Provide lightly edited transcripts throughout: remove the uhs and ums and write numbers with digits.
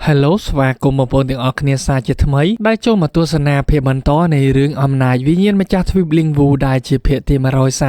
Hello ស្វាគមន៍បងប្អូនទាំងអស់គ្នាសាជាថ្មីដែលចូលមកទស្សនាភាពបន្តនៃរឿងអំណាចវិញ្ញាណម្ចាស់ទ្វីបលីងវូដែលជាភាគទី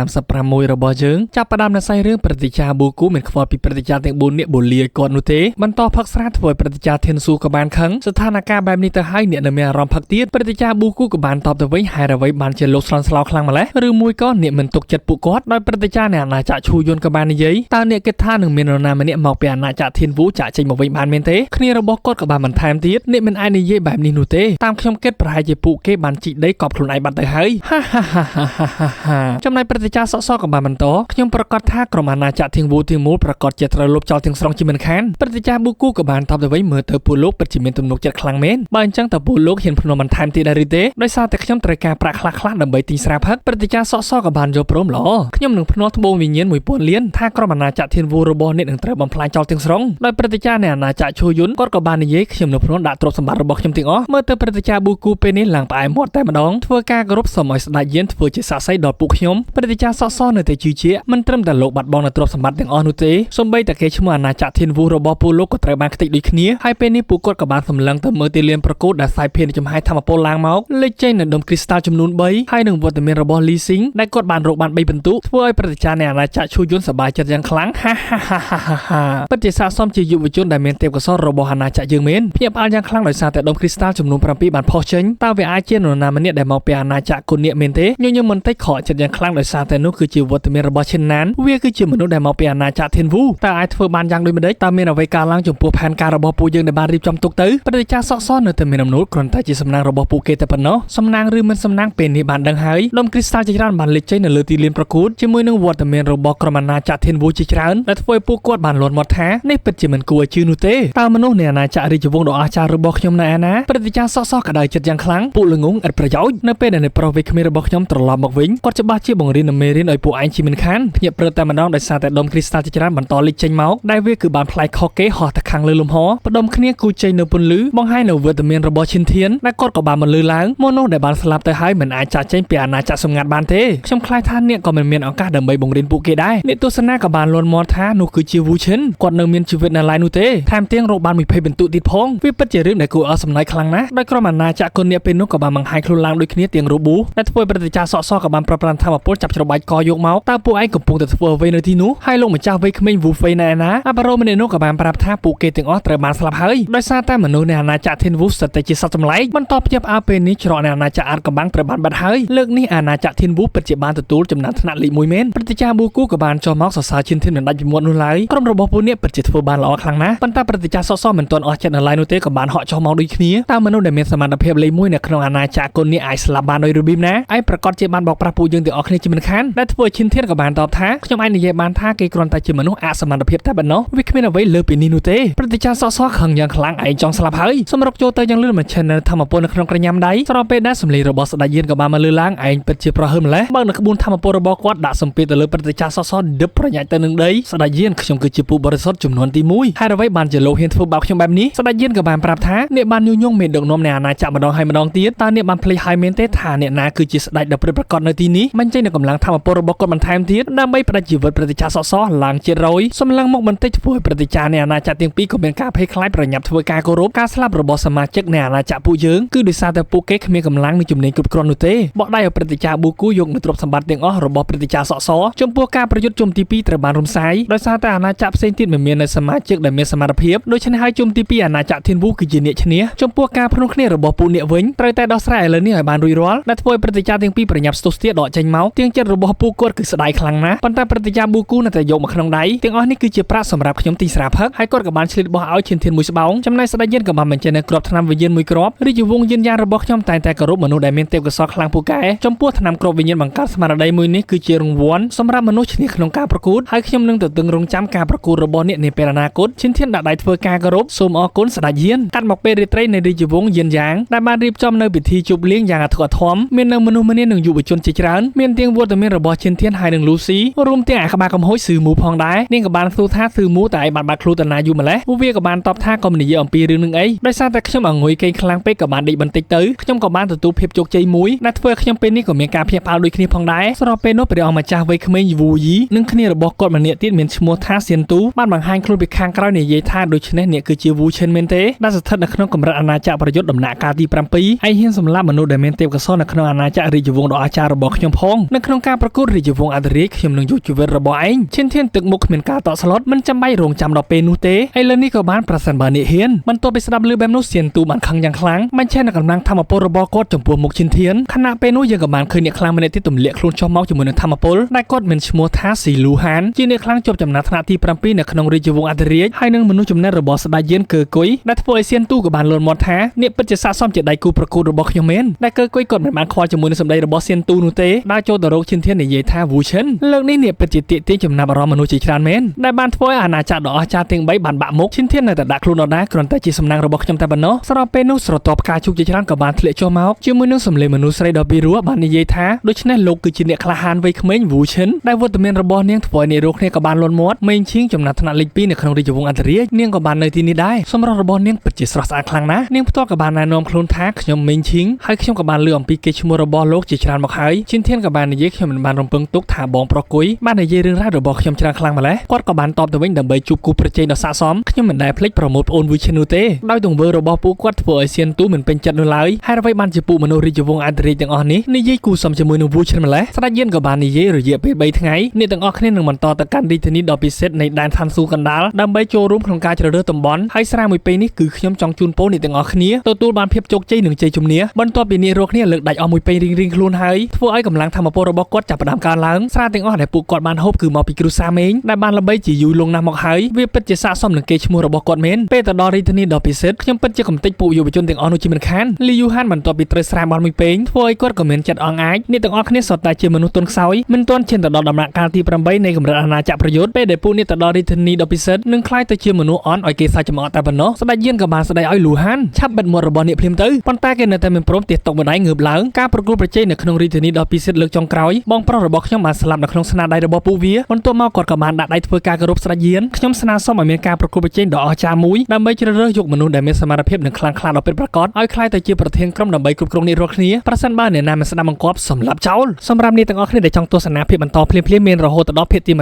136របស់យើងចាប់ផ្ដើមនៅសាច់រឿងព្រឹទ្ធាចារ្យប៊ូគូមិនខ្វល់ពីព្រឹទ្ធាចារ្យទាំង4នាក់បូលាឲ្យគាត់នោះទេបន្តផឹកស្រាធ្វើឲ្យព្រឹទ្ធាចារ្យធានស៊ូក៏បានខឹងស្ថានភាពបែបនេះទៅហើយអ្នកនៅមានអារម្មណ៍ផឹកទៀតព្រឹទ្ធាចារ្យប៊ូគូក៏បានតបទៅវិញហេតុអ្វីបានជាលោកស្លន់ស្លោខ្លាំងម្ល៉េះឬមួយក៏អ្នកមិនទុកចិត្តពួកគាត់ដោយព្រឹទ្ធាចារ្យនៃអាណាចក្រឈូយុនក៏បាននិយាយតើអ្នកគិតថានឹងមាននរណាម្នាក់មកពីអាណាចក្រធានវូចាក់ចេញមកវិញបានមែនទេគ្នារបស់គាត់ក៏បានបន្ថែមទៀតអ្នកមិនអាចនិយាយបែបនេះនោះទេតាមខ្ញុំគិតប្រហែលជាពួកគេបានជីកដីកប់ខ្លួនឯងបាត់ទៅហើយហាហាហាហាហាហាចំណែកព្រឹទ្ធាចារ្យសក់សក៏បានបន្តខ្ញុំប្រកាសថាក្រុមអាណាចក្រធានវូទាំងមូលប្រកាសជាត្រូវលុបចោលទាំងស្រុងជាមិនខានព្រឹទ្ធាចារ្យប៊ូគូក៏បានតបទៅវិញមើលទៅពួកលោកពិតជាមានទំនុកចិត្តខ្លាំងមែនបើអញ្ចឹងតើពួកលោកហ៊ានភ្នាល់បន្ថែមទៀតដែរឬទេដោយសារតែខ្ញុំត្រូវការប្រាក់ខ្លះៗដើម្បីទិញស្រាផឹកព្រឹទ្ធាចារ្យសក់សក៏បានយល់ព្រមល្អខ្ញុំនឹងភ្នាល់ត្បូងវិញ្ញាណ1000លានថាក្រុមអាណាចក្រធានវូរបស់អ្នកនឹងត្រូវបំផ្លាញចោលទាំងស្រុងដោយព្រឹទ្ធាចារ្យនៃអាណាចក្រឈូយុនគាត់ក៏បាននិយាយខ្ញុំនៅភ្នាល់ដាក់ទ្រព្យសម្បត្តិរបស់ខ្ញុំទាំងអស់មើលទៅព្រឹទ្ធាចារ្យប៊ូគូពេលនេះឡើងផ្អែមមាត់តែម្ដងធ្វើការគោរពសូមឲ្យស្ដេចយានធ្វើជាសាក្សីដល់ពួកខ្ញុំព្រឹទ្ធាចារ្យសក់សនៅតែជឿជាក់មិនត្រឹមតែលោកបាត់បង់នូវទ្រព្យសម្បត្តិទាំងអស់នោះទេសូម្បីតែគេឈ្មោះអាណាចក្រធានវូរបស់ពួកលោកក៏ត្រូវបានខ្ទេចដូចគ្នាហើយពេលនេះពួកគាត់ក៏បានសម្លឹងទៅមើលទីលានប្រកួតដែលសាយភាយចំហាយធម្មពលឡើងមកលេចចេញនៅដុំគ្រីស្តាល់ចំនួន3ហើយនឹងវត្តមានរបស់លីស៊ីងដែលគាត់បានរកបាន3ពិន្ទុធ្វើឲ្យព្រឹទ្ធាចារ្យនៃអាណាចក្រឈូយុនសប្បាយចិត្តយ៉ាងខ្លាំងហាហាហាហាហាពិតជាស័ក្តិសមជាយុវជនដែលមានទេពកោសល្យរបស់អាណាចក្រយើងមែនភ្ញាក់ផ្អើលយ៉ាងខ្លាំងដោយសារតែដុំគ្រីស្តាល់ចំនួន7បានផុសចេញតើវាអាចជានរណាម្នាក់ដែលមកពីអាណាចក្រគុណនាគមែនទេញញឹមបន្តិចខកចិត្តយ៉ាងខ្លាំងដោយសារតែនោះគឺជាវត្តមានរបស់ឈិនណានវាគឺជាមនុស្សដែលមកពីអាណាចក្រធានវូតើអាចធ្វើបានយ៉ាងដូចម្តេចតើមានអ្វីកើតឡើងចំពោះផែនការរបស់ពួកយើងដែលបានរៀបចំទុកទៅព្រឹទ្ធាចារ្យសក់សនៅតែមានអំណួលគ្រាន់តែជាសំណាងរបស់ពួកគេតែប៉ុណ្ណោះសំណាងឬមិនសំណាងពេលនេះបានដឹងហើយដុំគ្រីស្តាល់ជាច្រើនបានលេចចេញនៅលើទីលានប្រកួតជាមួយនឹងវត្តមានរបស់ក្រុមអាណាចក្រធានវូជាច្រើនដែលធ្វើឲ្យពួកគាត់បានលាន់មាត់ថានេះពិតជាមិនគួរឲ្យជឿនោះទេតើមនុស្សនៃអាណាចក្ររាជវង្សដ៏អស្ចារ្យរបស់ខ្ញុំនៅឯណាព្រឹទ្ធាចារ្យសក់សក៏ដៅចិត្តយ៉ាងខ្លាំងពួកល្ងងឥតប្រយោជន៍នៅពេលដែលអ្នកប្រុសវ័យក្មេងរបស់ខ្ញុំត្រឡប់មកវិញគាត់ច្បាស់ជាបង្រៀននូវមេរៀនឲ្យពួកឯងជាមិនខានភ្ញាក់ព្រឹតតែម្ដងដោយសារតែដុំគ្រីស្តាល់ជាច្រើនបន្តលេចចេញមកដែលវាគឺបានប្លែកខុសគេហោះទៅខាងលើលំហផ្ដុំគ្នាគូចេញនៅពន្លឺបង្ហាញនៅវត្តមានរបស់ឈិនធានដែលគាត់ក៏បានបន្លឺឡើងមនុស្សដែលបានស្លាប់ទៅហើយមិនអាចចាក់ចេញពីអាណាចក្រសម្ងាត់បានទេខ្ញុំខ្លាចថាអ្នកក៏មិនមានឱកាសដើម្បីបង្រៀនពួកគេដែរអ្នកទស្សនាក៏បានលន់មាត់ថានោះគឺជាវូឈិនគាត់នៅមានជីវិតនៅឡើយនោះទេថែមទាំងរកបាន20ពិន្ទុទៀតផងវាពិតជារឿងដែលគួរឲ្យសំណើចខ្លាំងណាស់ដោយក្រុមអាណាចក្រគុណអ្នកពេលនោះក៏បានបង្ហាញខ្លួនឡើងដូចគ្នាទាំងរបួសដែលធ្វើឲ្យព្រឹទ្ធាចារ្យសក់សក៏បានប្រប្រាំធម្មពលចាប់ច្របាច់កយកមកតើពួកឯងកំពុងតែធ្វើអ្វីនៅទីនោះហើយលោកម្ចាស់វ័យក្មេងវូហ្វេនៅឯណាអាបារ៉ូម្នាក់នោះក៏បានប្រាប់ថាពួកគេទាំងអស់ត្រូវបានស្លាប់ហើយដោយសារតែមនុស្សនៃអាណាចក្រធានវូស្ទតែជាសត្វចម្លែកបន្តភ្ញាក់ផ្អើលពេលនេះច្រកនៃអាណាចក្រអាតកំបាំងត្រូវបានបាត់ហើយលើកនេះអាណាចក្រធានវូពិតជាបានទទួលចំណាត់ថ្នាក់លេខ1មែនព្រឹទ្ធាចារ្យប៊ូគូក៏បានចុះមកសរសើរឈិនធានមិនដាច់ពីមាត់នោះឡើយក្រុមរបស់ពួកនេះពិតជាធ្វើបានល្អខ្លាំងណាស់ប៉ុន្តែព្រឹទ្ធាចារ្យសក់សមិនទាន់អស់ចិត្តនៅឡើយនោះទេក៏បានហក់ចុះមកដូចគ្នាតើមនុស្សដែលមានសមត្ថភាពលេខ1នៅក្នុងអាណាចក្រគុណនេះអាចស្លាប់បានដោយរបៀបណាឯប្រកាសជាបានបោកប្រាស់ពួកយើងទាំងអស់គ្នាជាមិនខានដែលធ្វើឲ្យឈិនធានក៏បានតបថាខ្ញុំអាចនិយាយបានថាគេគ្រាន់តែជាមនុស្សអសមត្ថភាពតែប៉ុណ្ណោះវាគ្មានអ្វីលើសពីនេះនោះទេព្រឹទ្ធាចារ្យសក់សខឹងយ៉ាងខ្លាំងឯងចង់ស្លាប់ហើយសម្រុកចូលទៅយ៉ាងលឿនមកឈិននៅធម្មពលនៅក្នុងក្រញាំដៃស្របពេលដែលសម្លេងរបស់ស្ដេចយានក៏បានមកលើឡើងឯងពិតជាប្រហើមម្លេះបើនៅក្បួនធម្មពលរបស់គាត់ដាក់សម្ពាធទៅលើព្រឹទ្ធាចារ្យសក់សដឹបប្រញាច់ទៅនឹងដីស្ដេចយានខ្ញុំគឺជាពូបរិសុទ្ធចំនួនទី1ហេតុអ្វីបានជាលោកហ៊ានធ្វើបាបខ្ញុំបែបនេះស្ដេចយានក៏បានប្រាប់ថាអ្នកបានញុះញង់មេដឹកនាំនៃអាណាចក្រម្ដងហើយម្ដងទៀតតើអ្នកបានភ្លេចហើយមែនទេថាអ្នកណាគឺជាស្ដេចដ៏ពិតប្រាកដនៅទីនេះបញ្ចេញនូវកម្លាំងធម្មពលរបស់គាត់បន្ថែមទៀតដើម្បីផ្ដាច់ជីវិតព្រឹទ្ធាចារ្យសក់សឡើងជារយសម្លឹងមកបន្តិចធ្វើឲ្យព្រឹទ្ធាចារ្យនៃអាណាចក្រទាំងពីរក៏មានការភ័យខ្លាចប្រញាប់ធ្វើការគោរពការស្លាប់របស់សមាជិកនៃអាណាចក្រពួកយើងគឺដោយសារតែពួកគេគ្មានកម្លាំងនិងជំនាញគ្រប់គ្រាន់នោះទេបកដៃឲ្យព្រឹទ្ធាចារ្យប៊ូគូយកនូវទ្រព្យសម្បត្តិទាំងអស់របស់ព្រឹទ្ធាចារ្យសក់សចំពោះការប្រយុទ្ធជុំទី2ត្រូវបានរំសាយដោយសារតែអាណាចក្រផ្សេងទៀតមិនមាននៅសមាជិកដែលមានសមត្ថភាពដូច្នេះហើយជុំទី2អាណាចក្រធានវូគឺជាអ្នកឈ្នះចំពោះការភ្នោះគ្នារបស់ពួកអ្នកវិញត្រូវតែដោះស្រាយឥឡូវនេះឲ្យបានរួចរាល់ដែលធ្វើឲ្យព្រឹទ្ធាចារ្យទាំងពីរប្រញាប់ស្ទុះស្ទាដកចេញមកទៀងចិត្តរបស់ពួកគាត់គឺស្ដាយខ្លាំងណាស់ប៉ុន្តែព្រឹទ្ធាចារ្យប៊ូគូនៅតែយកមកក្នុងដៃទាំងអស់នេះគឺជាប្រាក់សម្រាប់ខ្ញុំទីស្រាផឹកហើយគាត់ក៏បានឆ្លៀតបោះឲ្យឈិនធានមួយស្បោងចំណែកស្ដេចយានក៏បានបញ្ចេញនៅក្របថ្នាំវិញ្ញាណមួយគ្រាប់រាជវង្សយានយ៉ាងរបស់ខ្ញុំតែងតែគោរពមនុស្សដែលមានទេពកោសល្យខ្លាំងពូកែចំពោះថ្នាំគ្រាប់វិញ្ញាណបង្កើតស្មារតីមួយនេះគឺជារង្វាន់សម្រាប់មនុស្សឈ្នះក្នុងការប្រកួតហើយខ្ញុំនឹងទទឹងរង់ចាំការប្រកួតរបស់អ្នកនាពេលអនាគតឈិនធានដាក់ដៃធ្វើការគោរពសូមអរគុណស្ដេចយានកាត់មកពេលរាត្រីនៃរាជវង្សយានយ៉ាងដែលបានរៀបចំនៅពិធីជប់លៀងយ៉ាងអធិកអធមមាននៅមនុស្សម្នានិងយុវជនជាច្រើនមានទាំងវត្តមានរបស់ឈិនធានហើយនិងលូស៊ីរួមទាំងអាក្បាលកំហុយស៊ឺមូផងដែរនាងក៏បានសួរថាស៊ឺមូតើឯងបានបាត់ខ្លួនតាណាយូរម្ល៉េះពួកវាក៏បានតបថាកុំនិយាយអំពីរឿងនឹងអីដោយសារតែខ្ញុំអង្គុយគេងខ្លាំងពេកក៏បានដេកបន្តិចទៅខ្ញុំក៏បានទទួលភាពជោគជ័យមួយដែលធ្វើឲ្យខ្ញុំពេលនេះក៏មានការភ្ញាក់ផ្អើលដូចគ្នាផងដែរស្របពេលនោះព្រះអង្គម្ចាស់វ័យក្មេងវូយីនិងគ្នារបស់គាត់ម្នាក់ទៀតមានឈ្មោះថាសៀនទូបានបង្ហាញខ្លួនពីខាងក្រោយនិយាយថាដូច្នេះអ្នកគឺជាវូ ឈិនមែនទេដែលស្ថិតនៅក្នុងកម្រិតអាណាចក្រប្រយុទ្ធដំណាក់កាលទី7ឯងហ៊ានសម្លាប់មនុស្សដែលមានទេពកោសល្យនៅក្នុងអាណាចក្ររាជវង្សដ៏អស្ចារ្យរបស់ខ្ញុំផងនៅក្នុងការប្រកួតរាជវង្សអធិរាជខ្ញុំនឹងយកជីវិតរបស់ឯងឈិនធានទឹកមុខគ្មានការតក់ស្លុតមិនចាំបាច់រងចាំដល់ពេលនោះទេឥឡូវនេះក៏បានប្រសិនបើនេះហ៊ានបន្ទាប់ពីស្ដាប់ឮបែបនោះសៀនទូបានខឹងយ៉ាងខ្លាំងបញ្ឆេះនៅកម្លាំងធម្មពលរបស់គាត់ចំពោះមុខឈិនធានខណៈពេលនោះយើងក៏បានឃើញអ្នកខ្លាំងម្នាក់ទៀតទម្លាក់ខ្លួនចុះមកជាមួយនឹងធម្មពលដែលគាត់មានឈ្មោះថាស៊ីលូហានជាអ្នកខ្លាំងជាប់ចំណាត់ថ្នាក់ទី7នៅក្នុងរាជវង្សអធិរាជហើយនឹងមនុស្សចំណេះរបស់ស្ដេចយានកើគុយដែលធ្វើឲ្យសៀនទូក៏បានលន់មាត់ថាអ្នកពិតជាស័ក្តិសមជាដៃគូប្រកួតរបស់ខ្ញុំមែនដែលកើគុយគាត់មិនបានខ្វល់ជាមួយនឹងសម្ដីរបស់សៀនទូនោះទេដើរចូលទៅរកឈិនធាននិយាយថាវូឈិនលើកនេះអ្នកពិតជាទាក់ទាញចំណាប់អារម្មណ៍មនុស្សជាច្រើនមែនដែលបានធ្វើឲ្យអាណាចក្រដ៏អស្ចារ្យទាំង3បានបាក់មុខឈិនធាននៅតែដាក់ខ្លួនដដែលគ្រាន់តែជាសំណាងរបស់ខ្ញុំតែប៉ុណ្ណោះស្របពេលនោះស្រទាប់ផ្កាឈូកជាច្រើនក៏បានធ្លាក់ចុះមកជាមួយនឹងសម្លេងមនុស្សស្រីដ៏ពីរោះបាននិយាយថាដូច្នេះលោកគឺជាអ្នកក្លាហានវ័យក្មេងវូឈិនដែលវត្តមានរបស់នាងធ្វើឲ្យអ្នករស់គ្នាក៏បានលន់មាត់មេងឈៀងចំណាត់ថ្នាក់លេខ2នៅក្នុងរាជវង្សអន្តរាជនាងក៏បាននៅទីនេះដែរសម្រស់របស់នាងពិតជាស្រស់ស្អាតខ្លាំងណាស់នាងផ្ទាល់ក៏បានណែនាំខ្លួនថាខ្ញុំមេងឈៀងហើយខ្ញុំក៏បានលឺអំពីកេរ្តិ៍ឈ្មោះរបស់លោកជាច្រើនមកហើយឈិនធានក៏បាននិយាយខ្ញុំមិនបានរំពឹងទុកថាបងប្រុសគុយបាននិយាយរឿងរ៉ាវរបស់ខ្ញុំច្រើនខ្លាំងម្ល៉េះគាត់ក៏បានតបទៅវិញដើម្បីជួបគូប្រជែងដ៏ស័ក្តិសមខ្ញុំមិនដែលភ្លេចប្រមូលប្អូនវូឈិននោះទេដោយទង្វើរបស់ពួកគាត់ធ្វើឲ្យសៀនទូមិនពេញចិត្តនោះឡើយហើយអ្វីបានជាពួកមនុស្សរាជវង្សអន្តរាជទាំងអស់នេះនិយាយគូសមជាមួយនឹងវូឈិនម្ល៉េះស្ដេចយានក៏បាននិយាយរយៈពេល3ថ្ងៃអ្នកទាំងអស់គ្នានឹងបន្តទៅកាន់រាជធានីដ៏ពិសេសនៃដែនឋានសួគ៌កណ្ដាលដើម្បីចូលរួមក្នុងការជ្រើសរើសតំបន់ហើយស្រាមួយពេលនេះគឺខ្ញុំចង់ជូនពរអ្នកទាំងអស់គ្នាទទួលបានភាពជោគជ័យនិងជ័យជំនះបន្ទាប់ពីអ្នករាល់គ្នាលើកដាច់អស់មួយពេលរៀងៗខ្លួនហើយធ្វើឲ្យកម្លាំងធម្មពលរបស់គាត់ចាប់ផ្ដើមកើនឡើងស្រាទាំងអស់ដែលពួកគាត់បានហូបគឺមកពីគ្រួសារមេងដែលបានល្បីជាយូរលង់ណាស់មកហើយវាពិតជាស័ក្តិសមនឹងគេឈ្មោះរបស់គាត់មែនពេលទៅដល់រាជធានីដ៏ពិសេសខ្ញុំពិតជាកំទេចពួកយុវជនទាំងអស់នោះជាមិនខានលីយូហានបន្ទាប់ពីត្រូវស្រាបានមួយពេងធ្វើឲ្យគាត់ក៏មានចិត្តអង្អាចអ្នកទាំងអស់គ្នាសុទ្ធតែជាមនុស្សទន់ខ្សោយមិនទាន់ឈានទៅដល់ដំណាក់កាលទី8នៃកម្រិតអាណាចក្រប្រយុទ្ធពេលដែលពួកនេះទៅដល់រាជធានីដ៏ពិសេសនឹងក្លាយទៅជាមនុស្សអន់ឲ្យគេសាច់ចំអកតែប៉ុណ្ណោះស្ដេចយានក៏បានស្ដីឲ្យលូហានឆាប់បិទមាត់របស់អ្នកភ្លាមទៅប៉ុន្តែគេនៅតែមិនព្រមទះតុកម្ដាយងើបឡើងការប្រកួតប្រជែងនៅក្នុងរាជធានីដ៏ពិសេសលើកចុងក្រោយបងប្រុសរបស់ខ្ញុំបានស្លាប់នៅក្នុងស្នាដៃរបស់ពួកវាបន្ទាប់មកគាត់ក៏បានដាក់ដៃធ្វើការគោរពស្ដេចយានខ្ញុំស្នើសុំឲ្យមានការប្រកួតប្រជែងដ៏អស្ចារ្យមួយដើម្បីជ្រើសរើសយកមនុស្សដែលមានសមត្ថភាពនិងខ្លាំងក្លាដ៏ពិតប្រាកដឲ្យក្លាយទៅជាប្រធានក្រុមដើម្បីគ្រប់គ្រងអ្នករាល់គ្នាប្រសិនបើអ្នកណាមិនស្ដាប់បង្គាប់សម្លាប់ចោលសម្រាប់អ្នកទាំងអស់គ្នាដែលចង់ទស្សនាភាពបន្តភ្លាមៗមានរហូតដល់ភាគទី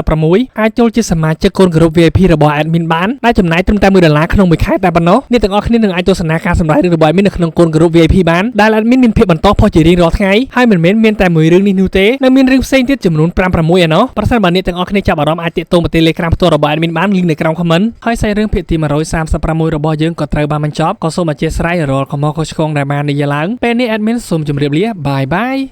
146អាចចូលជាសមាជិកកូនក្រុម VIP របស់ admin បានដែលចំណាយត្រឹមតែ1ដុល្លារក្នុងមួយខែតែប៉ុណ្ណោះអ្នកទាំងអស់គ្នានឹងអាចទស្សនាការសម្ដែងរឿងរបស់ admin នៅក្នុងកូនក្រុម VIP បានដែល admin មានភាពបន្តផុសជារៀងរាល់ថ្ងៃហើយមិនមែនមានតែមួយរឿងនេះនោះទេនៅមានរឿងផ្សេងទៀតចំនួន5 6ឯណោះប្រសិនបើអ្នកទាំងអស់គ្នាចាប់អារម្មណ៍អាចទាក់ទងមក Telegram ផ្ទាល់របស់ admin បានលីងនៅក្រោម comment ហើយសាច់រឿងភាគទី136របស់យើងក៏ត្រូវបានបញ្ចប់ក៏សូមអធ្យាស្រ័យរាល់កំហុសខុសឆ្គងដែលបាននិយាយឡើងពេលនេះ admin សូមជម្រាបលាបាយបាយ។